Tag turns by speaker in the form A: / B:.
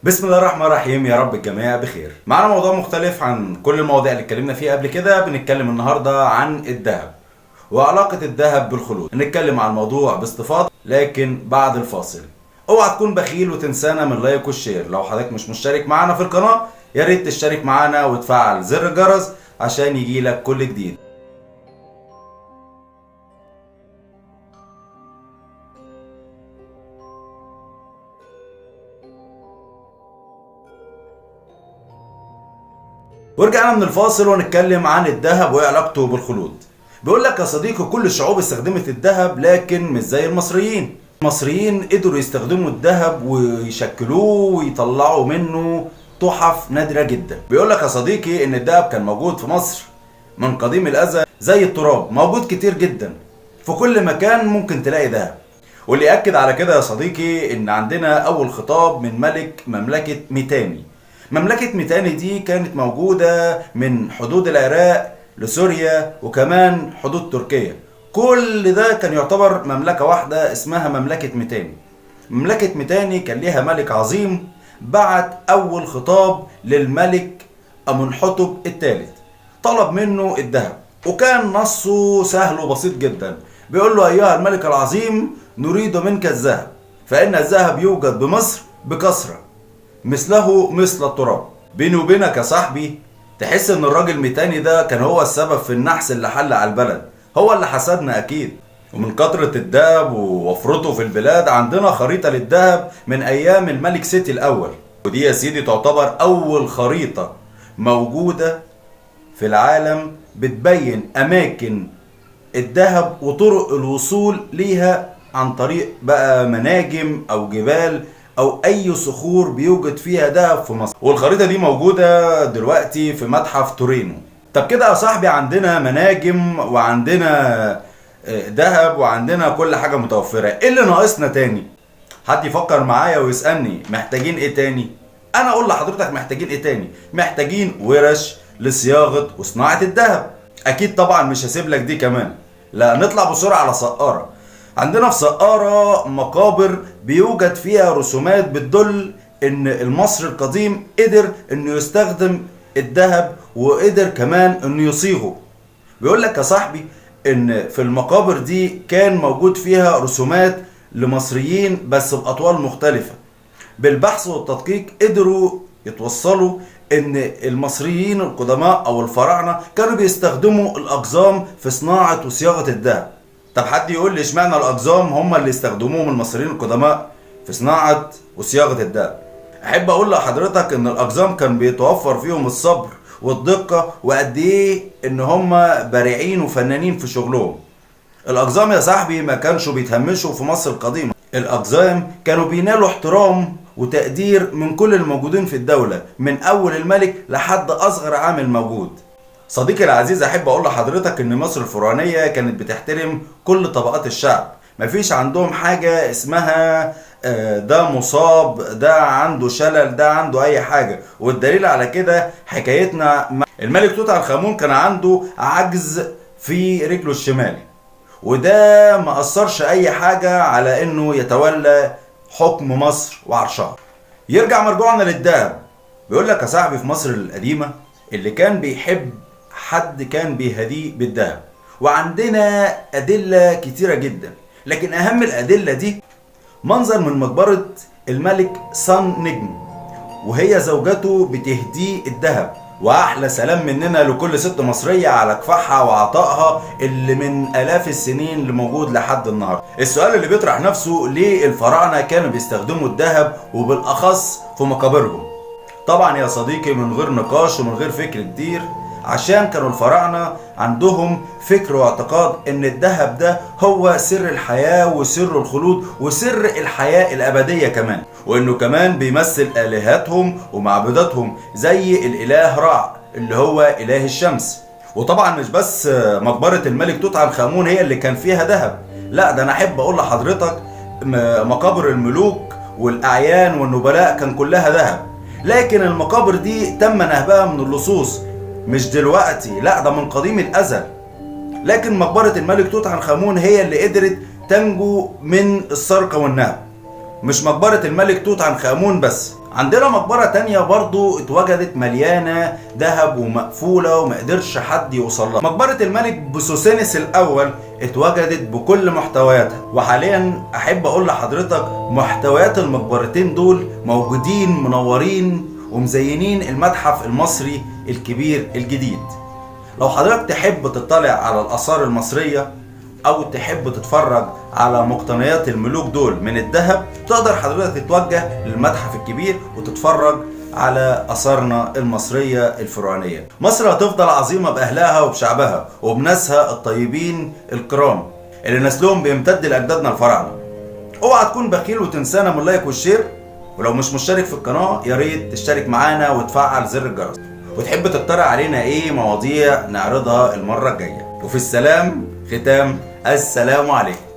A: بسم الله الرحمن الرحيم، يا رب الجميع بخير. معانا موضوع مختلف عن كل المواضيع اللي اتكلمنا فيها قبل كده. بنتكلم النهارده عن الذهب وعلاقة الذهب بالخلود. نتكلم عن الموضوع باستفاضة لكن بعد الفاصل. اوعى تكون بخيل وتنسانا من like وال share. لو حضرتك مش مشترك معانا في القناة يا ريت تشترك معانا وتفعل زر الجرس عشان يجيلك كل جديد. ورجعنا من الفاصل ونتكلم عن الذهب وايه علاقته بالخلود. بيقول لك يا صديقي كل الشعوب استخدمت الذهب لكن مش زي المصريين. المصريين قدروا يستخدموا الذهب ويشكلوه ويطلعوا منه تحف نادرة جدا. بيقول لك يا صديقي ان الذهب كان موجود في مصر من قديم الازل زي التراب، موجود كتير جدا في كل مكان ممكن تلاقي ذهب. واللي يأكد على كده يا صديقي ان عندنا اول خطاب من ملك مملكة ميتاني. مملكة ميتاني دي كانت موجودة من حدود العراق لسوريا وكمان حدود تركيا. كل ده كان يعتبر مملكة واحدة اسمها مملكة ميتاني. مملكة ميتاني كان ليها ملك عظيم بعت أول خطاب للملك أمنحتب الثالث، طلب منه الذهب، وكان نصه سهل وبسيط جدا. بيقول له أيها الملك العظيم نريد منك الذهب، فإن الذهب يوجد بمصر بكثرة مثله مثل التراب. بيني وبينك يا صاحبي تحس ان الراجل ميتاني ده كان هو السبب في النحس اللي حل على البلد، هو اللي حسدنا اكيد. ومن كثرة الذهب ووفرته في البلاد عندنا خريطة للذهب من ايام الملك سيتي الاول، ودي يا سيدي تعتبر اول خريطة موجودة في العالم بتبين اماكن الذهب وطرق الوصول ليها عن طريق بقى مناجم او جبال او اي صخور بيوجد فيها ذهب في مصر. والخريطة دي موجودة دلوقتي في متحف تورينو. طب كده يا صاحبي عندنا مناجم وعندنا ذهب وعندنا كل حاجة متوفرة، ايه اللي ناقصنا تاني؟ حد يفكر معايا ويسألني محتاجين ايه تاني؟ انا اقول لحضرتك محتاجين ايه تاني. محتاجين ورش لصياغة وصناعة الذهب. اكيد طبعا مش هسيب لك دي كمان، لا نطلع بسرعة على سقارة. عندنا في سقارة مقابر بيوجد فيها رسومات بتدل ان المصري القديم قدر انه يستخدم الذهب وقدر كمان انه يصيغه. بيقول لك يا صاحبي ان في المقابر دي كان موجود فيها رسومات لمصريين بس بأطوال مختلفة. بالبحث والتدقيق قدروا يتوصلوا ان المصريين القدماء او الفراعنة كانوا بيستخدموا الاقزام في صناعة وصياغة الذهب. طب حد يقول لي اشمعنى الاقزام هم اللي استخدموهم المصريين القدماء في صناعة وصياغة الذهب؟ احب اقول لحضرتك ان الاقزام كان بيتوفر فيهم الصبر والدقة وقد ايه ان هم بارعين وفنانين في شغلهم. الاقزام يا صاحبي ما كانش بيتهمشوا في مصر القديمة، الاقزام كانوا بينالوا احترام وتقدير من كل الموجودين في الدولة من اول الملك لحد اصغر عامل موجود. صديقي العزيز احب اقول لحضرتك ان مصر الفرعونية كانت بتحترم كل طبقات الشعب، مفيش عندهم حاجة اسمها ده مصاب، ده عنده شلل، ده عنده اي حاجة. والدليل على كده حكايتنا الملك توت عنخ امون كان عنده عجز في رجله الشمال، وده ما اثرش اي حاجة على انه يتولى حكم مصر وعرشها. يرجع مرجوعنا للذهب. بيقول لك يا صاحبي في مصر القديمة اللي كان بيحب حد كان بيهديه بالذهب، وعندنا أدلة كتيرة جدا، لكن أهم الأدلة دي منظر من مقبرة الملك سان نجم وهي زوجته بتهديه الذهب. وأحلى سلام مننا لكل ست مصرية على كفاحها وعطائها اللي من آلاف السنين اللي موجود لحد النهاردة. السؤال اللي بيطرح نفسه ليه الفراعنة كانوا بيستخدموا الذهب وبالأخص في مقابرهم؟ طبعا يا صديقي من غير نقاش ومن غير فكر كتير، عشان كانوا الفراعنة عندهم فكر واعتقاد ان الذهب ده هو سر الحياة وسر الخلود وسر الحياة الأبدية كمان، وانه كمان بيمثل آلهتهم ومعبوداتهم زي الإله رع اللي هو إله الشمس. وطبعا مش بس مقبرة الملك توت عنخ آمون هي اللي كان فيها ذهب، لا ده انا احب اقول لحضرتك مقابر الملوك والأعيان والنبلاء كان كلها ذهب، لكن المقابر دي تم نهبها من اللصوص، مش دلوقتي، لا ده من قديم الأزل. لكن مقبرة الملك توت عنخ آمون هي اللي قدرت تنجو من السرقة والنهب، مش مقبرة الملك توت عنخ آمون بس. عندنا مقبرة تانية برضو اتوجدت مليانة ذهب ومقفولة ومقدرش حد يوصل لها. مقبرة الملك بسوسنس الأول اتوجدت بكل محتوياتها، وحاليا أحب أقول لحضرتك محتويات المقبرتين دول موجودين منورين ومزينين المتحف المصري الكبير الجديد. لو حضرتك تحب تطلع على الآثار المصرية أو تحب تتفرج على مقتنيات الملوك دول من الذهب، تقدر حضرتك تتوجه للمتحف الكبير وتتفرج على آثارنا المصرية الفرعونية. مصر هتفضل عظيمة بأهلها وبشعبها وبناسها الطيبين الكرام اللي نسلهم بيمتد لأجدادنا الفراعنة. اوعى تكون بخيل وتنسانا من ال like وال share، ولو مش مشترك في القناة يا ريت تشترك معانا وتفعل زر الجرس، وتحب تقترح علينا ايه مواضيع نعرضها المرة الجاية. وفي السلام ختام، السلام عليكم.